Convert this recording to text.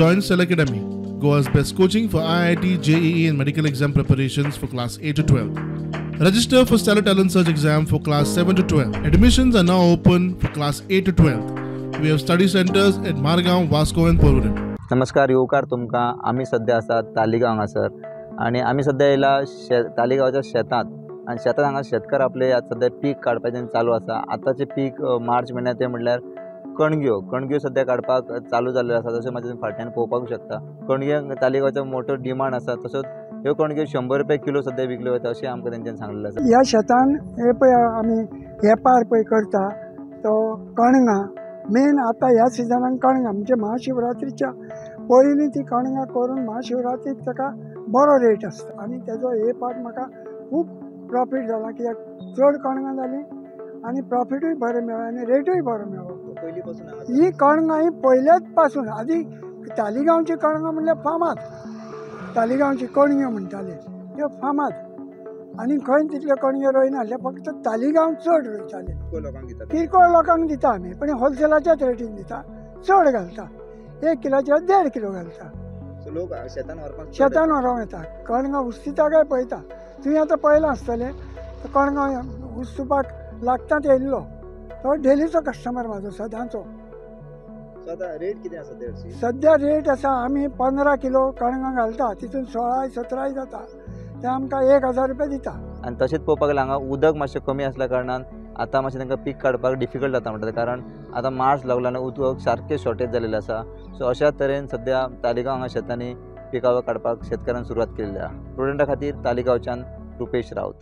Join Stellar Academy, Goa's best coaching for IIT, JEE and medical exam preparations for class 8 to 12. Register for Stellar Talent Search exam for class 7 to 12. Admissions are now open for class 8 to 12. We have study centers at Margao, Vasco and Porvorim. नमस्कार, येवकार तुमकां. आमी सद्या आसात तालिगांव हांगासर आनी आमी सद्या येयला तालिगांवच्या शेतांत आनी शेतांत हांगा शेतकार आपले आतां सद्या पीक काडपाचें चालू आसा. आतांचें पीक मार्च म्हयन्यात तें म्हणल्यार कणग्यो. कणग्यो सद्या काडपाक चालू जाल्ल्यो आसा. तशें म्हाजें फाटल्यान पळोवपाक शकता कणग्यांक तालिगांवचो मोठो डिमांड आसा. तसोच ह्यो कणग्यो 100 रुपया किलो सद्या विकल्यो वता अशें आमकां तेंच्यांनी सांगलेलें आसा. ह्या शेतान हे पळय आमी वेपार पळय करता तो कणगां मेन. आतां ह्या सिजनान कणगां म्हणजे महाशिवरात्रीच्या पयलीं ती कणगां करून महाशिवरात्रीक ताका बरो रेट आसता आनी तेजो हे पाट म्हाका खूब प्रॉफीट जाला, कित्याक चड कणगां जालीं आनी प्रॉफिटूय बरें मेळ्ळो आनी रेटूय बरो मेळ्ळो. ही कणगां ही पयल्याच पासून आदी तालिगांवची कणगां म्हणल्यार फामाद, तालिगांवची कणग्यो म्हणटाले त्यो फामाद आनी खंय तितल्यो कणग्यो रोयनासले, फक्त तालिगांव चड रोयताले. किरकोळ लोकांक दिता आमी, पण होलसेलाच्याच रेटीन दिता. चड घालता, 1 किलाचे 1.5 किलो घालता. लोक शेतान व्हरोंक येता. कणगां उस्तिता काय पळयता. तुवें आतां पळयलां आसतलें, कणगां उस्तुपाक लागतात येयल्लो तो डेलीचो कस्टमर म्हाजो सदांचो. रेट कितें आसा सद्या? रेट आसा आमी 15 किलो कणगां घालता, तितून 16 17 जाता, ते आमकां 1000 रुपया दिता. आनी तशेंच पळोवपाक गेल्यार हांगा उदक मातशें कमी आसल्या कारणान आतां मातशें तांकां पीक काडपाक डिफिकल्ट जाता म्हणटा, कारण आतां मार्च लागला आनी उदक सारकें शॉर्टेज जाल्लें आसा. सो अशा तरेन सद्या तालिगांव हांगा शेतांनी पिकावळ काडपाक शेतकारान सुरवात केल्ली आसा. प्रुडंटा खातीर तालिगांवच्यान रुपेश राऊत.